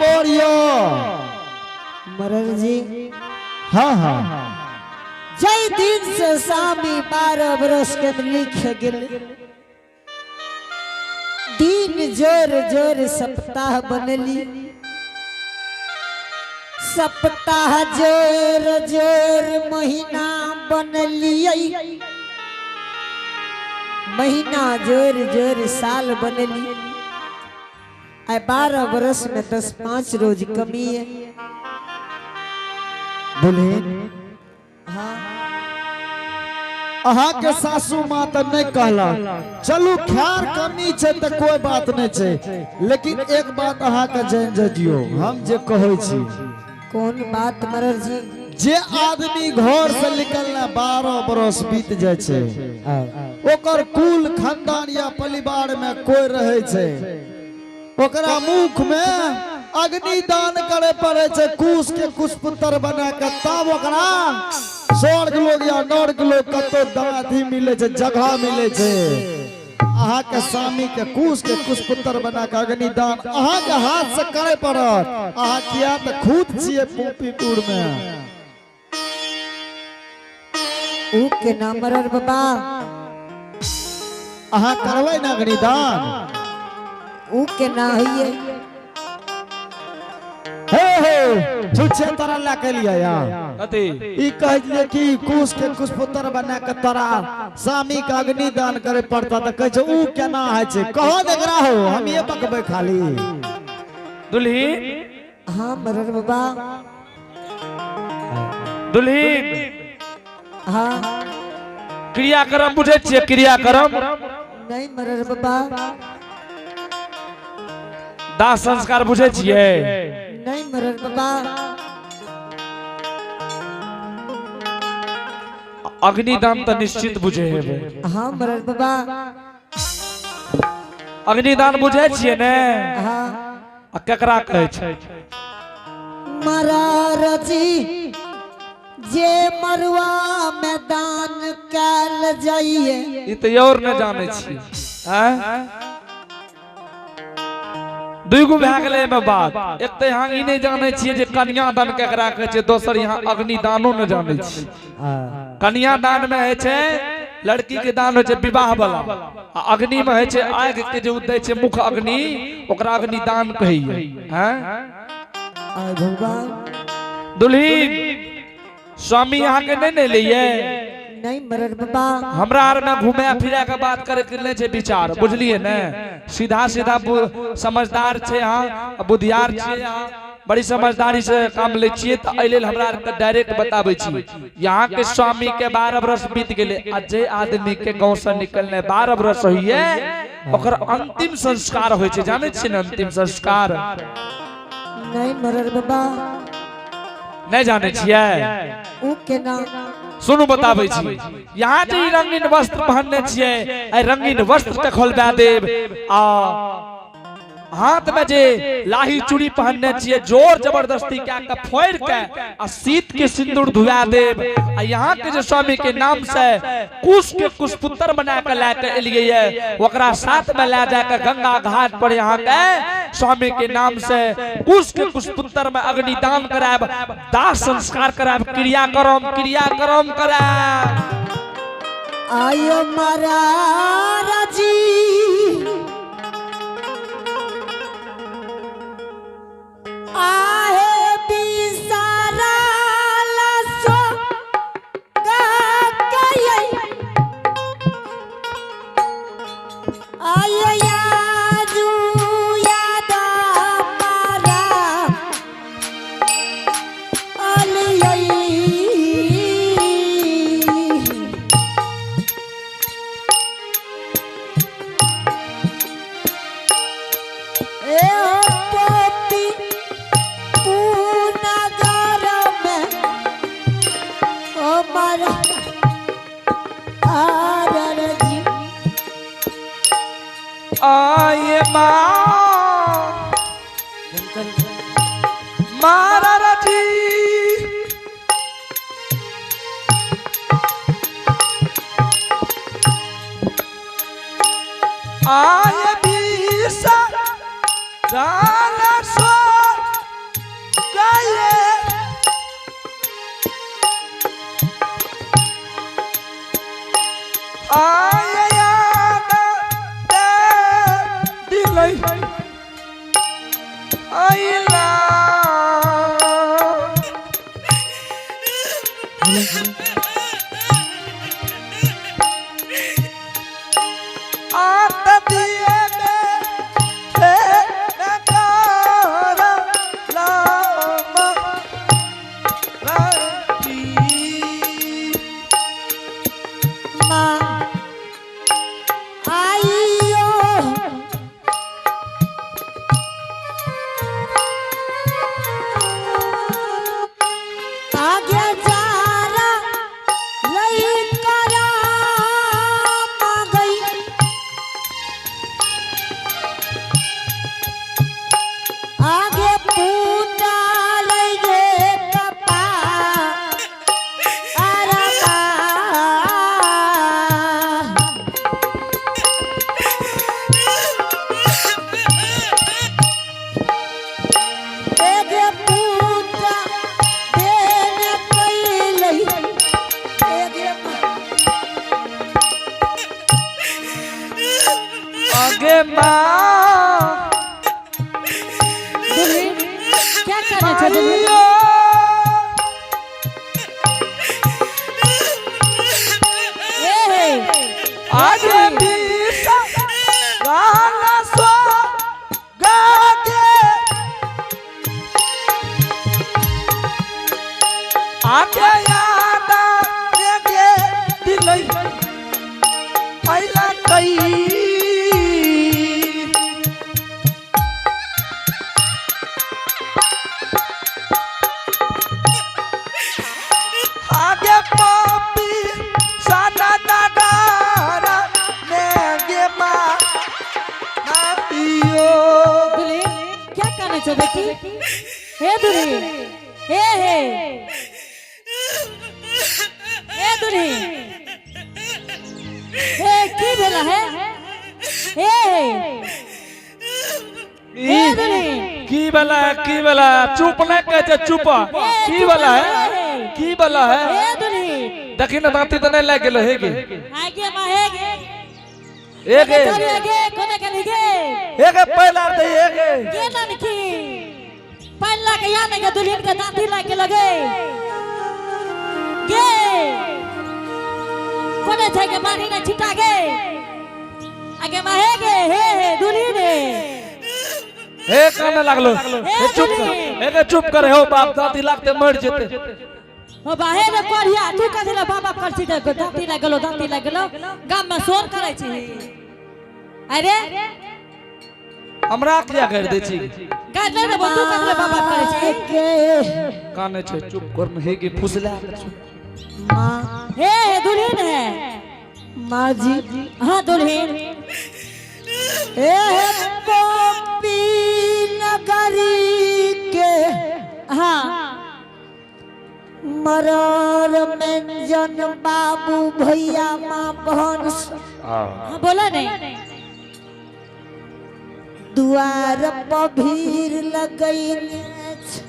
खबर यो। मरर जी। हाँ हाँ। जय दिन से सामी 12 बरस के लिख गेल, दिन जोर जोर सप्ताह बनली, सप्ताह जोर जोर महीना बनलियै, महीना जोर जोर साल बनली। आय 12 बरस में 10-5 रोज कमी है। दुल्हन। हाँ। अहाँ के सासू माँ तऽ नहीं कहलक, चलू खैर कमी छै तऽ कोई बात नहीं छै, लेकिन एक बात अहाँ के जान जजियो, हम जे कहै छी। कौन बात मरर जी? जे आदमी घर से निकलना 12 बरस बीत जाय छै, ओकर कुल खानदान या परिवार में कोई रहे छै, ओकरा मुख में अग्निदान करे पड़े छै, कुश के कुशपुत्र बना के, तब ओकरा स्वर्ग लोग या नर्क लोग कतौ दादी मिले छै, जगह मिले छै। अहाँ के स्वामी के कुश के कुशपुत्र बना के अग्निदान अहाँ के हाथ से करे पड़त। अहाँ किया तऽ खुद छियै पोपीपुर में। ऊ के नाम मरर बाबा? अहाँ करबै ने अग्निदान? ऊ के ना होइए। हे हे छुच्छे तोरा लए के लिए यहाँ। कथी? ई कहै छलै कि कुश के कुशपुत्र बना के तोरा स्वामी के अग्निदान करे पड़ता, तऽ कहै छै ऊ केना होइ छै? कहो एकरा हो, हम ये बकबै खाली। दुल्ही। हाँ मरर बाबा। दुल्ही। हाँ। क्रियाक्रम बुझै छियै? क्रियाक्रम? नहीं मरर बाबा। दाह संस्कार बुझै छियै? नहीं मरर बाबा। अग्निदान तऽ निश्चित बुझे हेबै। हाँ मरर बाबा। अग्निदान बुझै छियै ने? हाँ। आ केकरा कहै छै? मरर जी, जे मरुआ मैदान कैल जाइए। ई तऽ और नहि जानै छी। आँय, दुगो भए गेलै एहिमे बात। एक तऽ यहाँ ई नहि जानै छियै जे कन्यादान केकरा कहै छै, दोसर यहाँ अग्निदानो नहि जानै छियै। कन्यादान में होइ छै लड़की के दान होइ छै विवाह वाला, आ अग्नि में होइ छै आगि के जे उ दै छै मुख अग्नि, ओकरा अग्निदान कहैये। हैं? आय भगवान। दुल्ही, स्वामी अहाँ के नहीं ने लिए? नहीं मरर बाबा। हमरा आर में घूमे फिरे के बात करे के नहीं छै विचार, बुझलिए ने? सीधा सीधा समझदार छै अहाँ, बुधियार छियै अहाँ, बड़ी समझदारी से काम लै छियै, तऽ एहि लेल हमरा आर के डायरेक्ट बताबै छी। यहाँ के स्वामी के 12 बरस बीत गेलै, आ जे आदमी के गांव से निकलने 12 बरस होइए, ओकर अंतिम संस्कार होइ छै। जानै छियै ने अंतिम संस्कार? नहीं मरर बाबा। नहीं जानै छियै? ऊ केना? सुनू, बताबै छी। यहाँ जे ई रंगीन वस्त्र पहनने छियै, एहि रंगीन वस्त्र के खोलबा देब, आ हाथ में जे लाही चूड़ी पहनने छियै, जोर जबरदस्ती कए के फोड़ के आ शीत के सिंदूर धुआ देब। आ यहाँ के जे स्वामी के नाम से कुश के कुशपुत्र बना के लए के एलियै ये, ओकरा साथ में लए जाके गंगा घाट पर यहाँ के स्वामी के नाम से कुश के कुशपुत्र में अग्निदान करायब, दाह संस्कार करायब, क्रियाक्रम क्रियाक्रम करायब। आयो मरार जी, आहे बिसारा लसो गई, आयो याजू याद मारा अलियई। ए ओ पोपी पूनगर में ओ मारा आरर जी। आए माँ मारा रजी, आए बीसा डाला सो अइला। आत दिए में हे नकार लाम राती। माँ आइयो आगे जा रहा लइकरा गई आगे पूजा लई गे कपा अरमा। एगे पूजा देन कैलई एगे आगे माँ दुल्हन क्या करना छो दुल्हन? आइयो। ए हे आगे बीसा गाना सो गागे। आगे यादा गे दिलई पहला कई। आगे पापी सादा दादारा नेगे मा नातियो। दुल्हन क्या करना छो बेटी? हे दुल्हन, हे हे हे दुल्हन, हे की भेला है? हे हे हे दुल्हन, की वाला है, की वाला है? चुप नहीं कहै छै, चुप। की वाला है, की वाला है? हे दुल्हन, देखी ने दांती तऽ नहीं लागि गेलो हे गे। आगे मा हे गे। हे गे। चल गे कोने के गे। हे गे पहिला दे हे गे। गे ननकी पहला के या नहीं के दुल्हन के दांती लागे लगे गे। कोने छै के पानी ने छिटा गे। आगे मा हे गे, हे हे दुल्हन हे। हे काने लागलो, हे चुप कर, हे गे चुप कर। हो बाप, दांती लागते मर जेते। हो बाहे रे कोरिया, तू कथि ले बाबा करছি त दांती लागलो, दांती लागलो गाम में शोर करै छी। अरे हमरा किया कर दै छी? गाय नहीं देबो, तू कथि ले बाबा करै छी? के काने छै, चुप कर ने हे गे, फुसला के चुप। माँ हे हे दुल्हन है। माँ जी। हाँ दुल्हन। ए गोपी नगरी के हाँ मरर व्यंजन बाबू भैया माँ बहन हाँ बोला नहीं। दुआर पर भीड़ लगैने छै।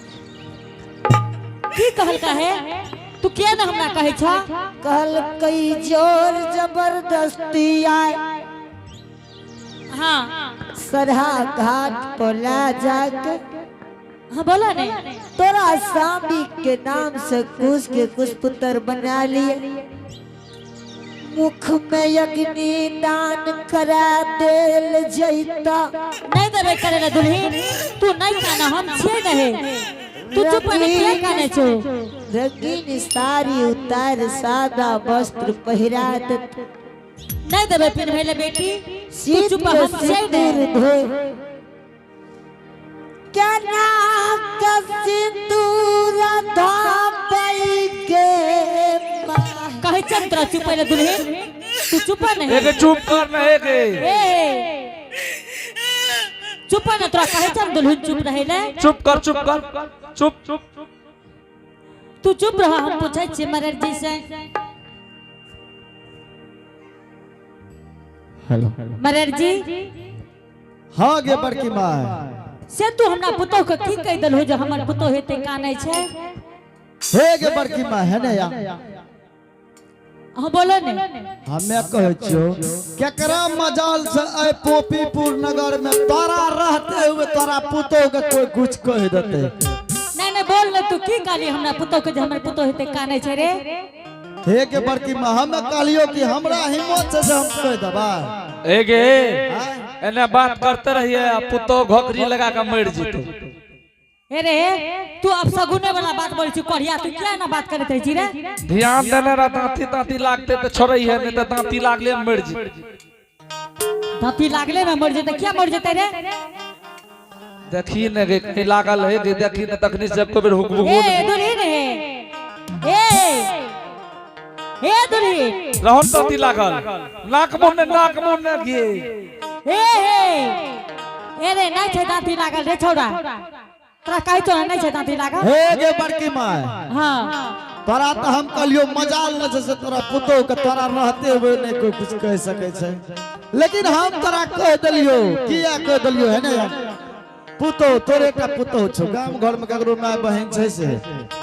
की कहलका है? तू किया ना हमरा कहै छ? कहलकै जोर जबरदस्ती आए हाँ सरहा घाट पर ला जाके हाँ बोला नहीं। तोरा स्वामी के नाम से कुश के कुश पुत्र बना लिए, मुख में अग्नि दान करा देल जैता। नहीं देबे करे रे दुल्हन, तू नहीं काना, हम छियै नहीं, तू चुप रह, किया काने छो? रंगीन साड़ी उतार सादा वस्त्र पहिरा देत। नहीं देबे पिन्है ले बेटी, तू सीत चुप, के हम छियै सिंदूर नहीं। धोए क्या नाक सिंदूर धापई के माँ। कहै छन तोरा चुप ले दुल्हन, तू चुप नहीं। हे गे चुप कर ने हे गे। ए चुप न, तोरा कहै छन दुल्हन चुप रहै ले। चुप कर, चुप कर, चुप चुप। तू चुप रह, हम पूछै छियै मरर जी से। हेलो। मरर जी। हाँ गे बड़की माँ। से तू हमरा पुतोह के की कहि देलहु जे हमर पुतोह हेते कानै छै? हे गे बड़की माँ, है ने या हाँ बोलो ने। हमे कहै छियौ, केकरा मजाल से ऐ पोपीपुर नगर में तोरा रहते हुए तोरा पुतोह के कोई कुछ कह देते? नहीं नहीं, बोल ने, तू की कहली हमरा पुतोह के जे हमर पुतोह हेते कानै छै रे? हे के बड़की माँ, हमे कहलियो कि हमरा हिम्मत छै से हम कह देबा। ए गे, एने बात करते रहिए आ पुतोह घोकरी लगा के मर जेतौ। हे रे, तू अब सगुने वाला बात बोलै छी कोढ़िया, तू किया ना बात करैत रहै छी रे? ध्यान देने रह, दांती दांती लागते तऽ छोड़ै है, नहीं तऽ दांती लागले मर जेतै। दांती लागले में मर जेतै? किया मर जेतै रे? देखी ने गे, कहीं लागल है गे, देखी ने, तखनी से एको बेर हुक ए दुल्ही रे, ए ए दुल्ही। रहन दांती लागल, नाक मुँह ने, नाक मुँह ने गे। ए हे ए रे, नहीं छै दांती लागल रे छौड़ा, तोरा कहै छौ नहीं छै दांती लागल। हे गे बड़की माँ। हाँ। तोरा तऽ हम कहलियो मजाल न छै से तोरा पुतोह के तोरा रहते हुए नहीं कोई कुछ कह सकै छै, लेकिन हम तोरा कह देलियो। किया कह देलियो है ने? पुतोह तोरे का पुतोह छौ, गाम घर में ककरो माय बहन छै से।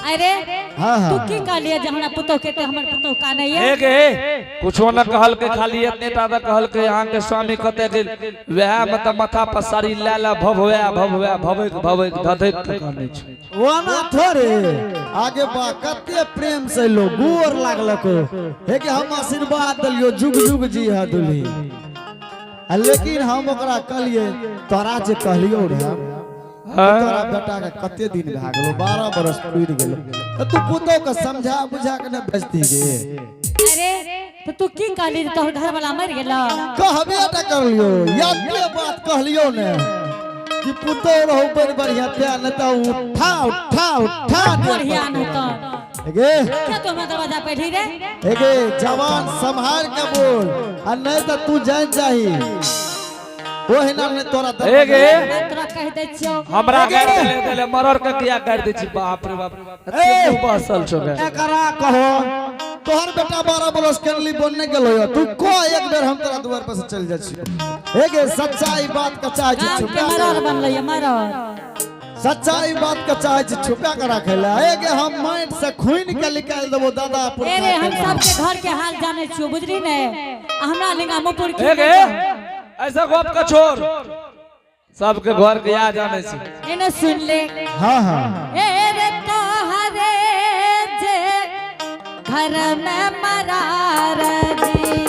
अरे हाँ तू हाँ। की कहलिए जे हमरा पुतोह के ते हमर पुतोह कानै हे गे, कुछो न कहल के, खाली एतने टा तऽ कहल के अहाँ के स्वामी कते गेल, वएह मतलब माथा पर साड़ी लए लए भभुआ भभुआ भभैक भभैक धधैक के कानै छै। ओना थोड़े आगे बा, कते प्रेम से लोग गोर लागलको। हे के हम आशीर्वाद देलियो, जुग जुग जी है दुल्ही। आ लेकिन हम ओकरा कहलिए, तोरा जे कहलियो रे, तोरा बेटा के कते दिन भए गेलो, 12 बरस पूरि गेलो, तऽ तू पुतोह के समझा बुझा के ने भेजती गे? अरे तो तू की कहली जे तोहर घर वाला मर गेलो? कहबे टा करलियो, यादे बात कहलियो ने कि पुतोह रहू बड़ बढ़िया प्या, नहीं तऽ उठा उठा उठा दे। बढ़िया नहीं तो गे। क्या तू हमरा दरवाजा पे रे? एगे, जवान संभाल के बोल, आ नहीं तऽ तू जान जाही ओहिना नहीं तोरा हे गे। मैं तोरा कह दै छियौ। हमरा गारि देले देले मरर के किया गारि दै छी? बाप रे बाप, एते मुँह बहसल छौ गे। एकरा कहो, तोहर बेटा 12 बरस केनली बन नहीं गेलो यो, तू को एक बेर हम तोरा दुआर पर से चल जाइ छी। एगे, सच्चाई बात के चाहे छी गाम के छुपा के मरर बनलै मरर। सच्चाई बात के चाहे छी छुपा के रखे ला। एगे, हम माइंड से खून के निकाल देबो दादा। ए रे, हम सबके घर के हाल जाने छियौ, बुझली ने? आ हमरा लिंगा मुँह पुर हे गे, ऐसा गप के छोड़, सबके घर के या जाने छी। एने सुन ले। हाँ हाँ। ए रे, तोहरे जे घर में मरार जी,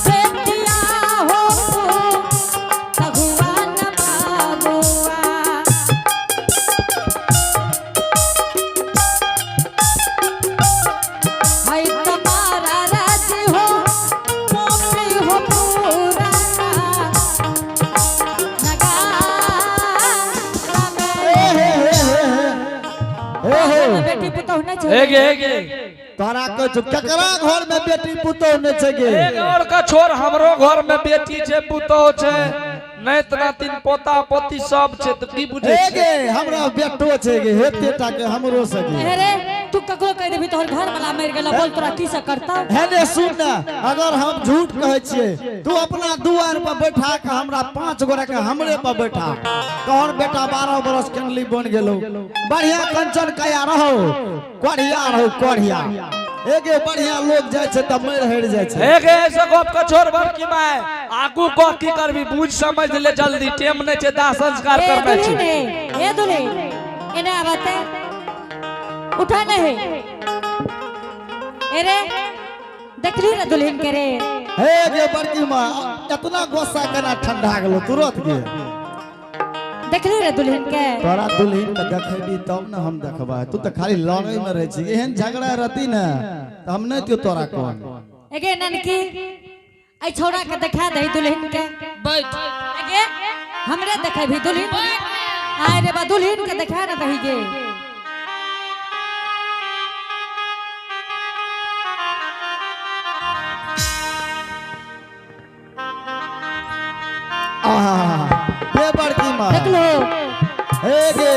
बेटिया हो भगवान बाबुआ। है तुम्हारा राज हो मोपी हो पूरा नगारा में। ए हे हे हे हे हे हे। बेटी पुतोह नहीं हे छै। गे, हे गे। तोरा कहै छौ, केकरा घर में बेटी पुतोह नहीं छै गे? एक और का छोड़, हमरो घर में बेटी छै, पुतोह छै, नैत नातिन पोता पोती सब छै, तऽ की बुझै हे छी? गे, हमरा बेटो छै गे, हेते टा के हमरो सगे। अरे तू ककरो कह देबी तोहर घर वाला मर गेलो, बोल तोरा की से करता? हे ने, सुन ने, अगर हम झूठ कहै छियै, तू अपना दुआर पर बैठा के हमरा 5 गोरा के हमरे पर बैठा, तोहर बेटा 12 बरस केनली बन गेलो, बढ़िया कंचन कया रहो, कोढ़िया रहो कोढ़िया। एगे, बढ़िया लोग जाइ छै तऽ मरि हरि जाइ छै। हे गे, ऐसा गप के छोड़ बड़की माय, आगू कह, की करबी? बुझ समझ ले, जल्दी टेम नहीं छै, दाह संस्कार ए करना दुल्ही छै। ने, ए दुल्ही, एने आवते, उठा नहीं। ए रे, देखली रे दुल्हन के रे? हे गे बड़की माँ, इतना गुस्सा केना ठंडा गेलो तुरंत गे? देखली रे दुल्हन के? तोरा दुल्हन के देखेबी तब ने हम देखबै। तू तऽ खाली लड़ै में रहै छी। एहन झगड़ा रहती ने तऽ हम नहि दियौ तोरा कोन। एगे ननकी, ऐ छौड़ा के देखा दही दुल्हन के। बैठ। एगे, हमरे देखेबी दुल्हन? आय रे बा, दुल्हन के देखा ना दही गे। आहा, हे बड़की माँ। देखलो? हे गे,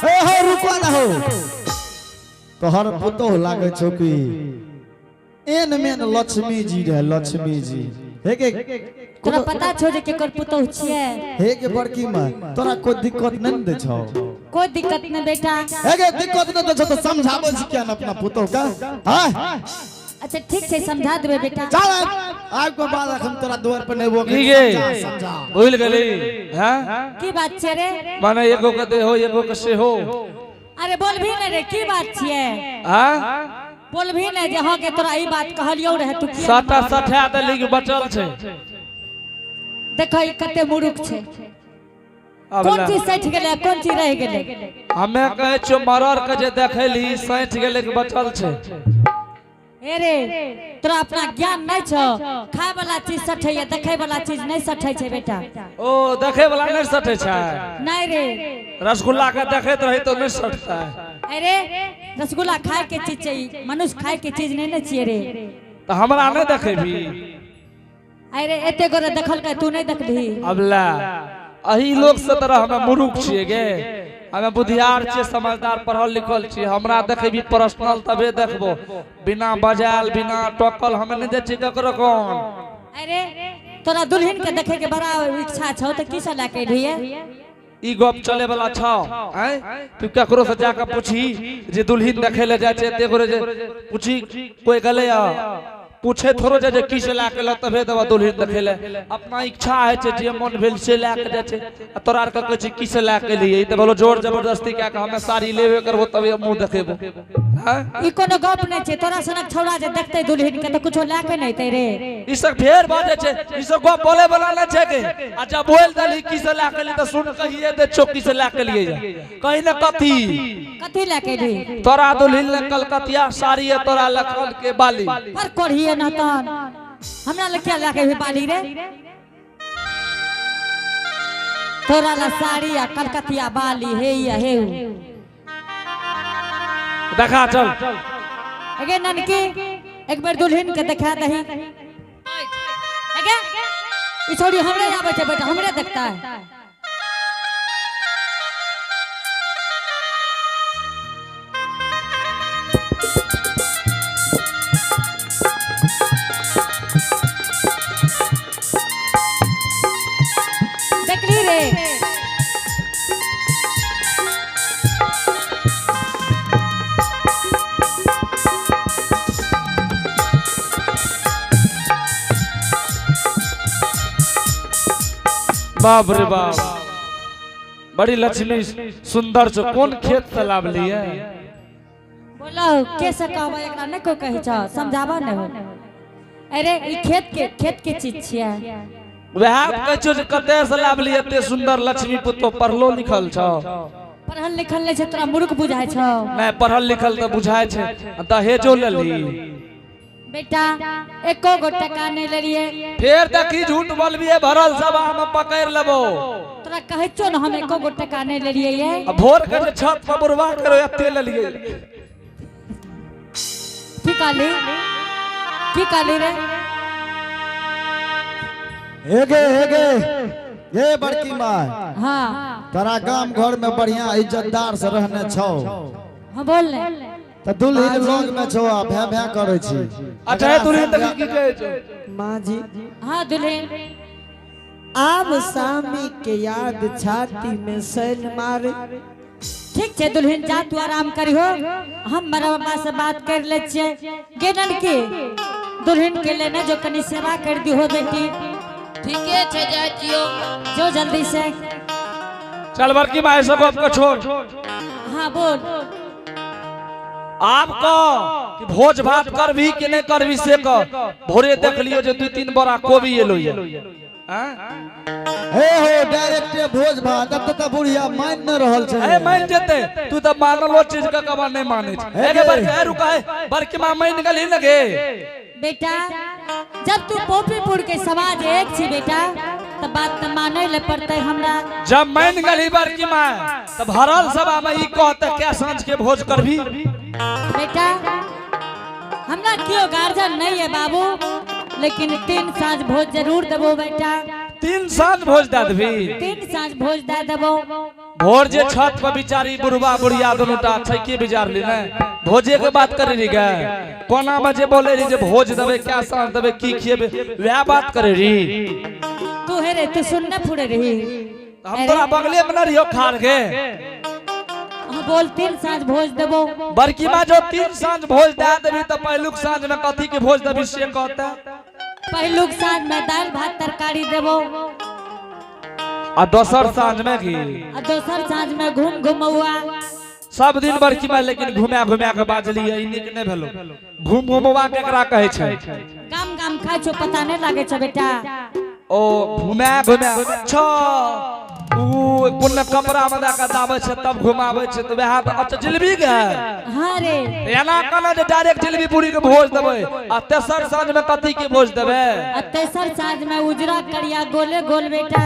हे हो, रुको ना हो। तोहर पुतोह लागै छौ कि एन मेन लक्ष्मी जी रहे, लक्ष्मी जी। हे गे। तोरा पता छौ जे केकर पुतोह छियै? हे गे बड़की माँ, तोरा कोई दिक्कत नहीं ने दै छौ? कोई दिक्कत नहीं बेटा। एगे दिक्कत नहीं तो तो समझाबै छी किया ने अपना पुतोह के? हाँ? अच्छा ठीक छै, समझा देबै बेटा। चल आब के बाद हम तोरा द्वार पर नहीं बोके। की गे? समझा। भूल गेली हैं? की बात छै रे? माने एगो के देहो एगो के सेहो। अरे बोल भी नहीं रे, की बात छियै? हाँ? बोल भी नहीं जे हाँ के तोरा ई बात कहलियौ रहे, तू किया? साटा सठा देली के बचल छै। देखो ई कते मूर्ख छै। अब कोन ला। चीज सठि गेलै, कोन चीज रहि गेलै? हमे कहै छियौ मरर के जे देखैली सठि गेलै के बचल छै। हे रे, तोरा अपना ज्ञान नहीं छौ। खाय वाला चीज सठैया, देखे वाला चीज नहीं सठै छै बेटा। ओ देखे वाला नहीं सठै छै? नहीं रे। रसगुल्ला के देखैत रही तो नहीं सठता है। अरे रसगुल्ला खाय के चीज छै, मनुष्य खाय के चीज नहीं ने छियै रे। तो हमरा नहीं देखेबी? अरे एते गोरे देखलकै, तू नहीं देखबही? अब ला, अही लोग से तरह हमे मूर्ख छियै गे? हमे बुधियार छियै, समझदार, पढ़ल लिखल छियै। हमरा देखेबी पर्सनल तबे देखबो, बिना बजायल बिना टोकल हमे नहीं जाइ छियै ककरो कोन। अरे तोरा दुल्हन के देखे के बड़ा इच्छा छौ, तऽ की से लए के एलियै? ई गप चले वाला छौ? आँय, तू ककरो से जाके पूछी जे दुल्हन देखे ले जाइ छै, एते गोरे जे पूछी कोई गेलै आ पूछे थोड़ो जे की से लए के एलौ तबे देबऽ दुल्हन देखे ले। अपना इच्छा होइ छै, जे मन भेल से लए के जाइ छै। आ तोरा आरके कहै छै की से लए के एलियै, ई तऽ भेलो जोर जबरदस्ती कए के हमे साड़ी लेबे करबो तबे मुँह देखेबो। आँय? ई कोनो गप नहीं छै। तोरा सनक छौड़ा जे देखतै दुल्हन के तऽ कुछो लए के नहीं एतै रे। ई सब फेर बाजै छै। ई सब गप बोले वाला नहि छै के। आ जब बोल देली की से लए के एली तऽ सुन कहिए दे छौ की से लए के एलियै, कहीं ने कथी। कथी लए के एली? तोरा दुल्हन ले कलकतिया साड़ी है, तोरा लखन के बाली। पर कोढ़िए न तन, हमरा लए क्या लए के एबही बाली रे? तोरा ला साड़ी आ कलकतिया बाली, हे या हे उ। देखा चल। अगे ननकी, एक बेर दुल्हन के देखा दही। अगे ई छोड़ी हमरे आबै छै बेटा, हमरे देखता है। देखली रे? बाप रे बाप, बड़ी लक्ष्मी सुंदर छौ, कोन खेत से लावली है? बोलो के से कहबै, एकरा नहीं कोई कहै छौ, समझाबऽ नहि हो। अरे ई खेत के चीज छियै। वएह कहै छियौ जे कते से लावली एते सुंदर लक्ष्मी पुतो, पढ़लो लिखल छौ? पढ़ल लिखल नहि छै, तोरा मूर्ख बुझाइ छौ? नहि, पढ़ल लिखल तऽ बुझाइ छै। आ दहेजो लेली? बेटा, एको गो टका नहि लेलियै। फेर देखी झूठ बोलबिए, भरल सभा में पकड़ लेबो। तोरा कहै छौ ने, हम एको गो टका नहि लेलियै ये। आ भोर के जे छत पर बुढ़वा करो एते लेलिए। की कहली, की कहली रे? हेगे हेगे हे बड़की माय। हाँ। तोरा गाम घर में बढ़िया इज्जतदार से रहने छौ। हाँ, बोल ने। तऽ दुल्हन लग में छौ आ भै भै करै छी। अच्छा हे दुल्हन, देखी की कहै छौ। माँ जी। हाँ दुल्हन। आब सामी के याद छाती में सैल मारे। ठीक छै दुल्हन, जा तू आराम करिहो, हम बड़ा बाबा से बात कर ले छियै। गे ननकी, दुल्हन के लेने जो, कनी सेवा कर दिहो बेटी। ठीके छै, जाइ छियौ। जो जल्दी से। चल बड़की माय, सब गप के छोड़। हाँ बोल। आब कह कि भोज भात करबी कि नहीं करबी से कह। भोरे देख लियो जे 2-3 बोरा कोबी एलो ये। आँय? हे हो डायरेक्ट भोज भात, अब तऽ बुढ़िया मान न रहल छै। ए मान जेते, तू तऽ मानलो चीज के कबा नहीं माने छै। ए गे बड़की, ए रुका, ए बड़की माँ मान गेली न गे? बेटा, जब तू पोपीपुर के समाज एक छी बेटा, तऽ बात तऽ मानै ले पड़तै हमरा। जब मान गेली बड़की माँ तऽ भरल सभा में ई कहते क्या साँझ के भोज करबी? बेटा, हमरा केओ गार्जियन नहीं है बाबू, लेकिन 3 साँझ भोज जरूर देबो बेटा। 3 साँझ भोज दे देबी? 3 साँझ भोज दे देबो। भोर जे छत पर बिचारी बुढ़वा बुढ़िया दोनों टा छै के बिचारली ने भोजे के बात करे रही गे? कोना में जे बोले रही जे भोज देबे, क्या साँझ देबे, की खिएबे, वएह बात करे रही। तू हे रे, तू सुनने फुरे रही। हम तोरा बगले में न रहियो खार के। हाँ बोल, 3 साँझ भोज देबो। बड़की माँ जो 3 साँझ भोज दे देबी तऽ पहिलुक साँझ में कथी के भोज देबी से कहता? पहिलुक साँझ में दालि भात तरकारी देबो। आ दोसर साँझ में की? आ दोसर साँझ में घूम घुमौआ। सब दिन बड़की माँ लेकिन घुमा घुमा के बाजली, ई नीक नहि भेलो। घूम घुमौआ केकरा कहै छै? गाम गाम खाइ छौ, पता नहि लागै छौ बेटा। ओ घुमा घुमा अच्छा ऊ कोन कपड़ा में दऽ के दाबै छै तब घुमाबै छै तऽ वएह तऽ अच्छा जिलेबी के है। हाँ रे। एना कहना जे डायरेक्ट जिलेबी पूरी के भोज देबै। आ तेसर साँझ में कथी के भोज देबै? आ तेसर साँझ में उजरा करिया गोले गोल बेटा।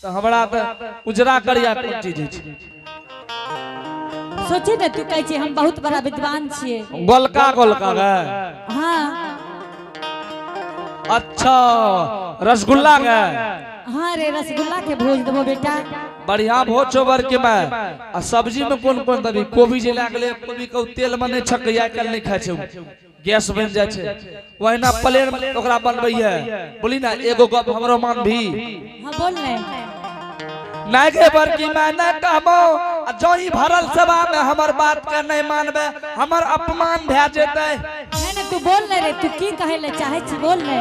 तऽ हमरा तऽ उजरा करिया कोन चीज होइ छै? सोची ने तू कहै छी हम बहुत बड़ा विद्वान छियै। गोलका गोलका गे? हाँ। अच्छा रसगुल्ला गे? हाँ रे, रसगुल्ला के भोज देबो बेटा। बढ़िया भोज छौ बड़की माय। आ सब्जी में कोन कोन देबी? कोबी जे लए गेलै, कोबी के तेल में नहि छकैया, आइ काल्हि नहि खाइ छै, गैस बनि जाइ छै। ओहिना प्लेन ओकरा बनबैया। बोली ना एगो गप हमरो मानभी? हाँ बोल ने। नहीं गे बड़की माय, नहीं कहबो। आ जही भरल सभा में हमर बात के नहीं मानबे, हमर अपमान भए जेतै। नहीं नहीं तू बोल ने रे, तू की कहै ले चाहै छी बोल ने।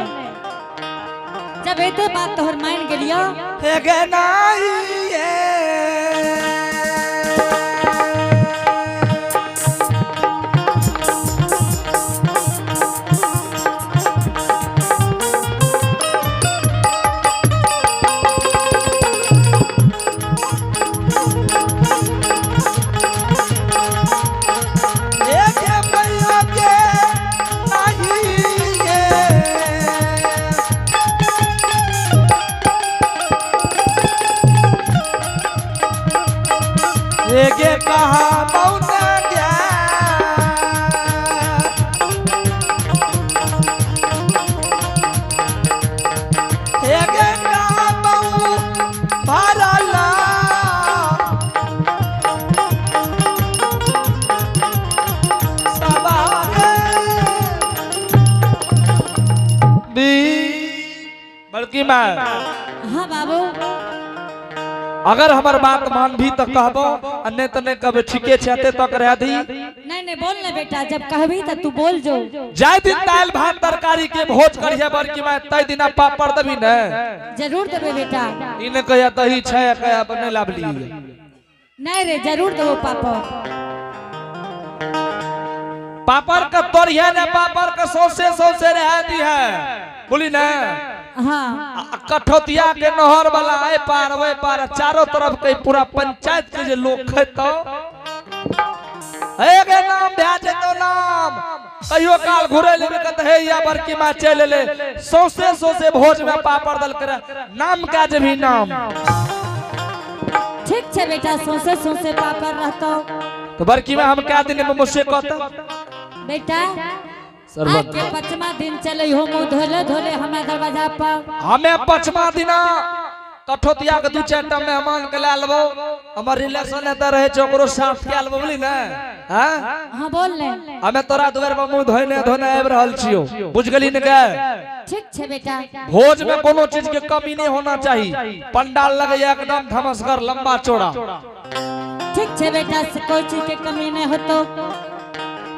जब एते बात तोहर मान गेलियो। हे गे नाही गे कहा मौना गया। हे गे कहा मऊ भरला। बड़की माँ। हाँ बाबू। अगर हमर बात मानभी तो कहबो, आ नहीं तो नहीं कहबे। ठीके छै, एते तक रह दी। नहीं नहीं बोल ने बेटा, जब कहबी तो तू बोल जो। जाय दिन दालि भात तरकारी के भोज करिहे बड़की माँ, तै दिना पापड़ देबी ने? जरूर देबे बेटा। ई ने कहिया दही छै, कहिया नहीं लाबली। नहीं रे, जरूर देबो पापड़। पापड़ के तोड़िहे ने, पापड़ के सौंसे सौंसे रह दी है। बोली ने? हाँ। कठौतिया के नहर वाला ए पार ओए पार चारों तरफ के पूरा पंचायत के जे लोग खेतो, हे गे नाम भए जेतो नाम। कहियो काल घुरे लेबे कहत हे या बड़की माँ चलि एलै, सौंसे सौंसे भोज में पापड़ दल करे, नाम का जे भी नाम। ठीक छै बेटा, सौंसे सौंसे पापड़ रहतो। तो बड़की माँ हम क्या दिन में मुझसे कहता? बेटा आज के 5वां दिन चले हो मुँह धोले धोले हमें दरवाजा पर। हमें 5वां दिना कठौतिया के 2-4 टा मेहमान के ला लेबो, हमर रिलेशन एतऽ रहै छै ओकरो साथ के लेबो। बोली ने? हाँ? हाँ बोल ने। हमें तोरा दुआर पर मुँह धोने धोने आबि रहल छियौ, बुझ गेली ने गे? ठीक छै बेटा। भोज में कोनो चीज के कमी नहीं होना चाहिए। पंडाल लगे एकदम धमसगर लंबा चौड़ा। ठीक छै बेटा, से कोई चीज के कमी नहीं होतो।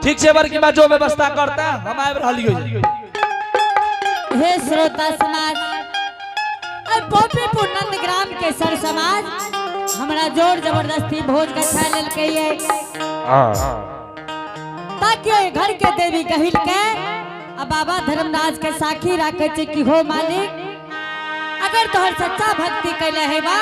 ठीक छै बड़की माँ, जो व्यवस्था करता हम आबि रहलियो। हे श्रोता समाज और पोपीपुर नंदग्राम के सर समाज हमरा जोर जबरदस्ती भोज गठा लेलकै ये, ताकि ओहि घर के देवी कहिल के आ बाबा धर्मराज के साखी राखे छै कि हो मालिक, अगर तोहर सच्चा भक्ति कैले हेबा